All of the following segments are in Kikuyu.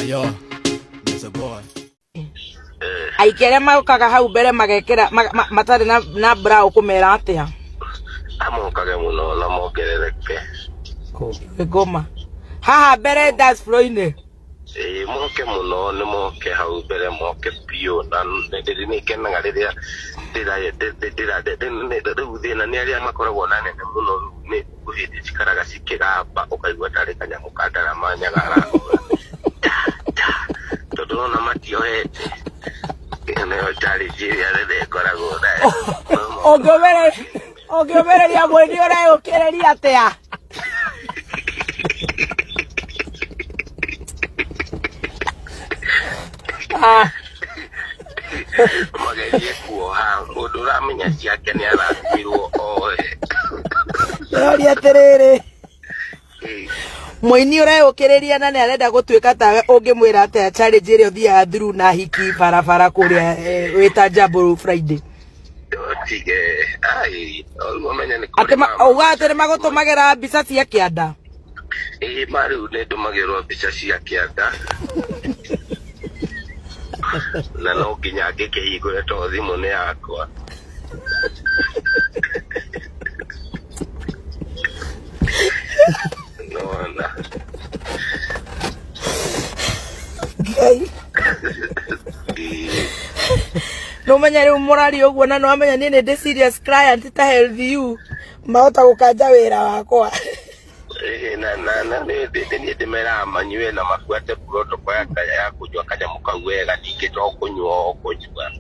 Yo, Mr. Boy. Aiki arĩa mokaga hau mbere magekĩra matarĩ na bra ũkũmera atĩa? Amokage mũno na mongerereke. Ngoma haha mbere dance floor-inĩ. Ĩĩ, moke mũno, nĩ moke hau mbere, moke biũ, na nĩ ngenaga rĩrĩa rĩu thĩna nĩ arĩa makoragwo na nene mũno, rĩu nĩ hĩndĩ cikaraga cikĩgamba, ũkaigua tarĩ kanyamũ ka ndarama nyagarahũra tondũ ona matiohete. Ĩyo nĩyo challenge ĩrĩa nene ngoragwo nayo. Ũngĩũmĩrĩria mũini ũreyũkĩrĩria atĩa? Ah. Magerie kuoha mũndũ ũramenya ciake nĩ arathimirwo oe. Ndĩroria atĩrĩrĩ, mũini ũreyũkĩrĩria na nĩ arenda gũtuĩka tawe, ũngĩmwĩra atĩa challenge ĩrĩa ũthiaga through na hiki barabara kũrĩa wĩta Jambo Friday? Tige ai rĩu ũmenye nĩ atĩ uga atĩ nĩ magũtũmagĩra mbica cia kĩanda. Ĩĩ, ma rĩu nĩ ndũmagĩrwo mbica cia kĩanda na no nginya ngĩkĩhingũre to thimũ nĩ yakwa. Nona. Ngai. Nĩ ũmenye rĩu mũraria ũguo na nĩwamenya niĩ nĩ ndĩ serious client ta Health You, mahota gũkanja wĩra wakwa. Ĩĩ, na nĩ niĩ ndĩmeraga manyue na mabuate protocol ya kũnyua kanyamũ kau wega, ningĩ to kũnyua o kũnyua.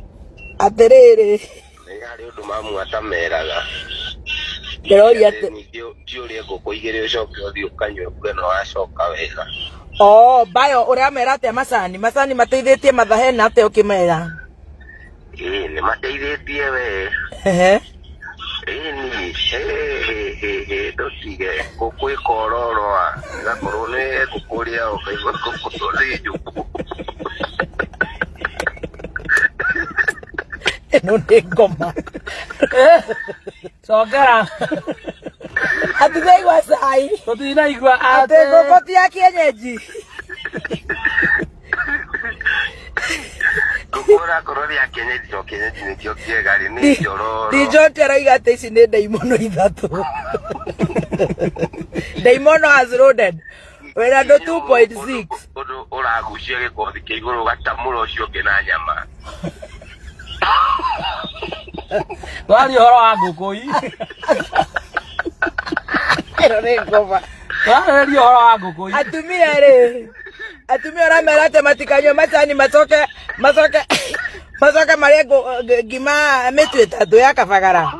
Atĩrĩrĩ. Nĩ harĩ ũndũ mamu atameraga. Ndĩroria atĩ Ningĩ ti ũrĩe ngũkũ igĩrĩ ũcoke ũthiĩ ũkanyue uge no wacoka wega. Oh, bayo ũramera atĩa macani? Macani mateithĩtie mathahena atĩa ũkĩmera? Ĩĩ, nĩ mateithĩtie we. Ehe. Ĩni ndũtige ngũkũ ĩkororoa ĩgakorwo nĩ ngũkũ ũrĩa ũkaigua ngũkũ nĩ njũku. Ĩno nĩ ngoma. Cokera. Atinaigua cai. Tũtinaigua. Atĩ ngũkũ ti ya kienyeji. Ngũkũ ũrakorwo nĩ ya kienyeji to kienyeji nĩkĩo kĩega rĩ, nĩ njororo. Ndijote arauga atĩ ici nĩ ndaimono ithatũ. Ndaimono has loaded. Wĩna andũ 2.6. Ũndũ ũragucia gĩkothi kĩa igũrũ ũgatamũra ũcio ũngĩ na nyama. Twaria ũhoro wa ngũkũ ii. Ĩno nĩ ngoma. Twarĩrĩria ũhoro wa ngũkũ ii. Atumia rĩ, atumia ũramera atĩ matikanyue macani, macoke marĩe ngima mĩtu ĩtatũ ya kabagara.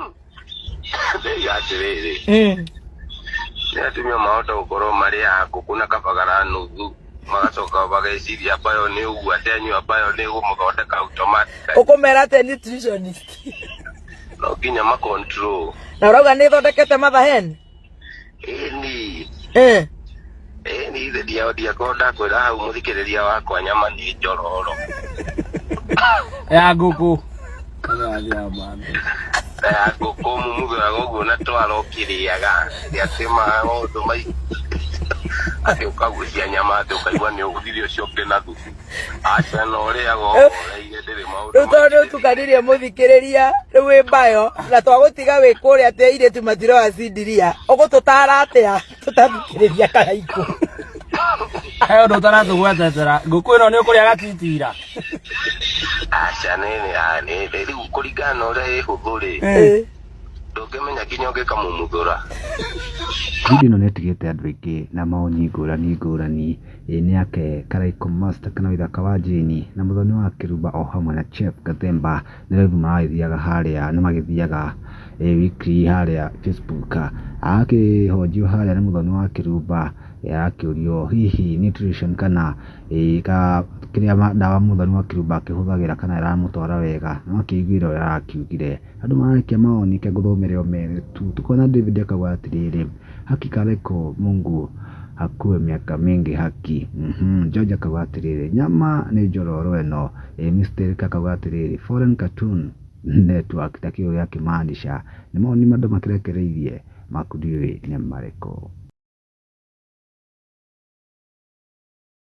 Ndĩiga atĩrĩrĩ, nĩ atumia mahota gũkorwo marĩaga ngũkũ na kabagara nuthu, magacoka mageciria mbayo nĩ ũguo atĩ anyua mbayo nĩ ĩgũmũthondeka automatically. Ũkũmera atĩa nutritionist? No nginya ma control. Na ũrauga nĩ ĩthondekete mother hen? Ĩni. Ĩni ithe ndiakorwo ndakwĩra hau mũthikĩrĩria wakwa nyama nĩ njororo. Ya ngũkũ. Ya ngũkũ mumuthoraga ũguo na twara ũkĩrĩaga atĩ maũndũ mai atĩ ũkagucia nyama atĩ ũkaigua nĩ ũgũthire ũcio ũngĩ na thubu. Aca no ũrĩaga ũhoreire ndĩrĩ maũndũ. Rĩu tondũ nĩ ũtukanirie mũthikĩrĩria, rĩu wĩ mbayo na twagũtiga wĩ kũrĩa atĩ airĩtu matiroya cindiria, ũgũtũtara atĩa tũtathikĩrĩria Karaikũ? He ũndũ ũtaratũgwetetera. Ngũkũ ĩno nĩ ũkũrĩa gatitira. Aca nĩ rĩu kũringana na ũrĩa ĩ hũthũ rĩ, ndũngĩmenya nginya ũngĩkamumuthũra. Video ĩno nĩ ĩtigĩte andũ aingĩ na mawoni ngũrani ngũrani. Ĩĩ nĩ yake Karaikũ Master kana Waithaka wa Jane na Mũthoni wa Kĩrumba o hamwe na Chef Gathemba nĩ live maragĩthiaga harĩa, nĩ magĩthiaga weekly harĩa Facebook. Agakĩhonjio harĩa nĩ Mũthoni wa Kĩrumba, arakĩũrio hihi nutrition kana kĩrĩa ndawa Mũthoni wa Kĩrumba akĩhũthagĩra kana ĩramũtwara wega, no akĩiguire ũrĩa arakiugire. Andũ maraikia mawoni, reke ngũthomere o merĩ tu. Tukona David akauga atĩrĩrĩ, haki Karaikũ, Mungu akuwe miaka mingi haki. George akauga atĩrĩrĩ, nyama nĩ njororo ĩno. Mr. Eric akauga atĩrĩrĩ, foreign cartoon network takĩũĩ akĩmaanisha. Nĩ mawoni andũ makĩrekereirie, maku ndiũĩ nĩ marĩkũ.